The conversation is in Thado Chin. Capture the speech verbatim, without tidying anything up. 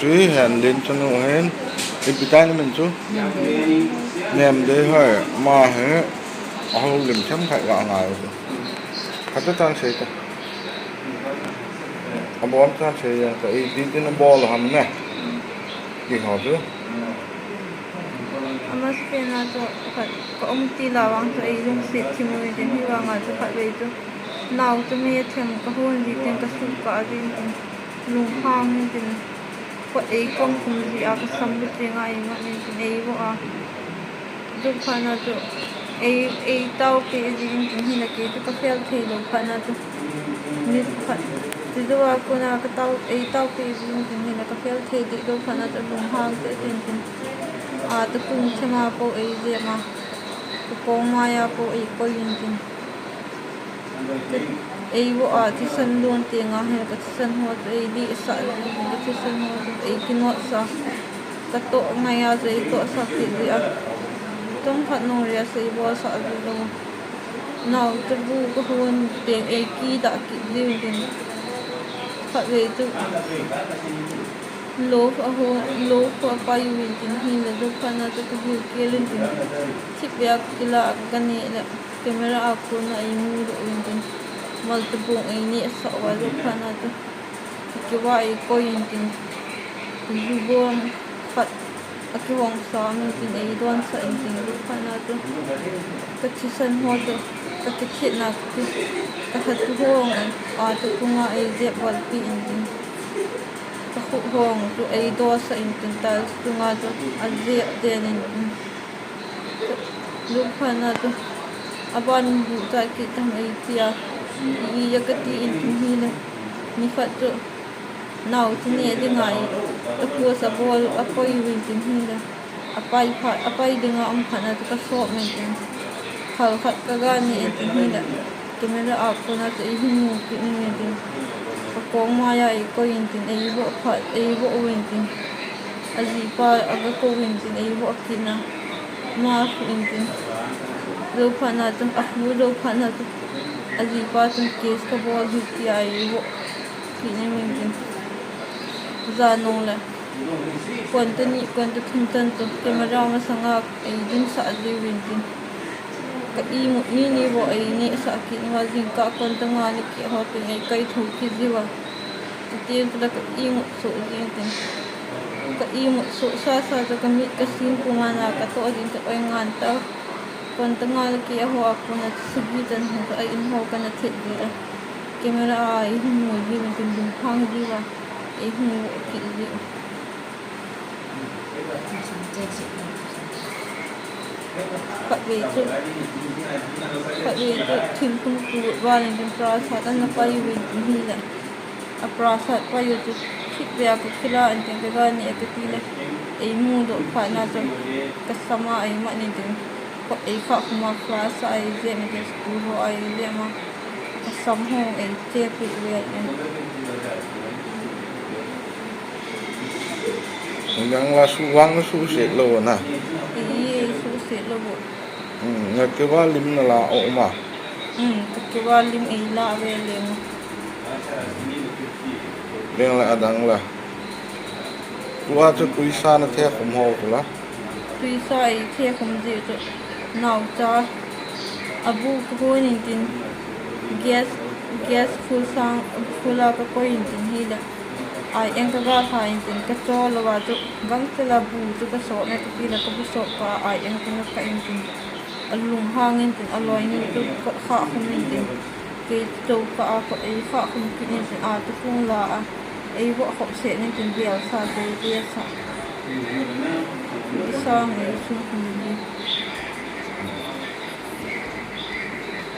Tui hen din chanu hin, ipi tai na min chu? Nem Dei Hoi, ama hi ahoulim themkhat ga ngai u. Khat ta chan sei ta. Abon chan sei jeng ta, iti tin abol ham ne. Ti ho chu. Amasapen a chu khat ka um til a vang chu ei lungset thim u tin, hivang a chu khatvei chu nao chu mi a them ka hon ji tin ka sukah ji tin, lunghang ji tin, kot ei kong khum ji a ka sam lu teng a ei ngat ji tin ei vo a. Chuphat na chu ei, ei taopeh ji tin hinla kei chu ka fel thei lou phat na chu ni khat chu jou a kona ka tao, ei taopeh ji tin hinla ka fel thei deh lou phat na chu lunghang tah in tin, a, takung thema po ei jep a, ka kong mai a po ei koi in tin. Ei vo a thisan lon teng a hin ka thisan ho chu ei dehsah ji tin, ka thisan ho chu ei kinotsah, ka toh ngai a chu ei tohsah kit ji a. Chomkhat nung ria chu ei bolsah ji lou. Nao chu bu ka hon teng ei kidah kit ji u tin. Khatvei chu loaf a hon, loaf a pai u in tin hinla, chuphat na chu ka gilkel in tin, thipbeh a ka kila a ka neh le camera a kona ei mudoh u in tin, maltabong ei nehsah uva, chuphat na chu ka kiva ei koi in tin, ju bong khat akihong sam in tin ei donsah in tin, chuphat na chu ka thisan ho chu ka kithetna, ka ki, ka thatu hong a, a, takung a ei jep valpi in tin, ka khut hong chu ei dosah in tin tiles chunga chu ajep den in tin. Chuphat na chu aban buhcha kit tam ei tia, ija kati in tin hinla, nikhat chu nao chu neh dinga ei, a post a bol a koi u in tin hinla, apai phat, apai dinga um phat na chu ka sop in tin, khal khat ka ga neh in tin hinla, camera a kona chu ei hin mu kit in tin, ka kong mai a ei koi in tin, ei vo phat, ei vo u in tin, ajipa aga kou in tin, ei vo kit na, ama khu in tin, jou phat na chu, akhu jou phat na chu, ajipa chun case ka bol hi tia ei vo kit in tin, jan nung le konta ni, konta thum chan chu camera masanga ei dinsah ji u in tin, ka imut nini vo ei nehsah kit uva, jingkah konta nga le keh ho teng ei kaithou kit ji uva. Chuteng chule ka imut soh ji in tin, ka imut soh sasa chu ka mit ka sin puma na ka toh jin ka oi ngan ta. Konta nga le keh ho a kona chu sagi chan ho chu a in ho kana thet ji a, camera a ei hin mu ji u in tin, lunghang ji uva ei hin vo kit ji u. Khatvei chu, khatvei chu thil khum tu val in tin prasat ana pai u in tin hinla, a prasat pai u chu thipbeh a ka kila in tin ka ga neh a kati le, ei mudoh phat na chu ka sam a ei mat in tin, kot ei khah khum a class a ei jep in tin, school ho a ei jep a, ka sam hong ei chepeh vel in. Nang la su vang suhset lou na? Ei, suhset lou. Na keva lim na la o ma? Ka keva lim ei la ve leng. Leng la adang la. Tua chu tuisa na the khum ho tu la? Tuisa ei the khum ji chu, naocha abu ka hon in tin, gas, gas full sang, full a ka koi in tin hile, ai eng ka ga lha in tin, ka cho lou a chu, gangchel a bu chu ka sop e ka ti le, ka bu sop kah a ai eng ka nga kah in tin, alunghang in tin, aloinu chu ka khah khum in tin, kei chu kah a ka ei khah khum kit in tin, a tu phung la a, ei voh khop set in tin, bel sa, kei bel sa. Tuisa ei sum khum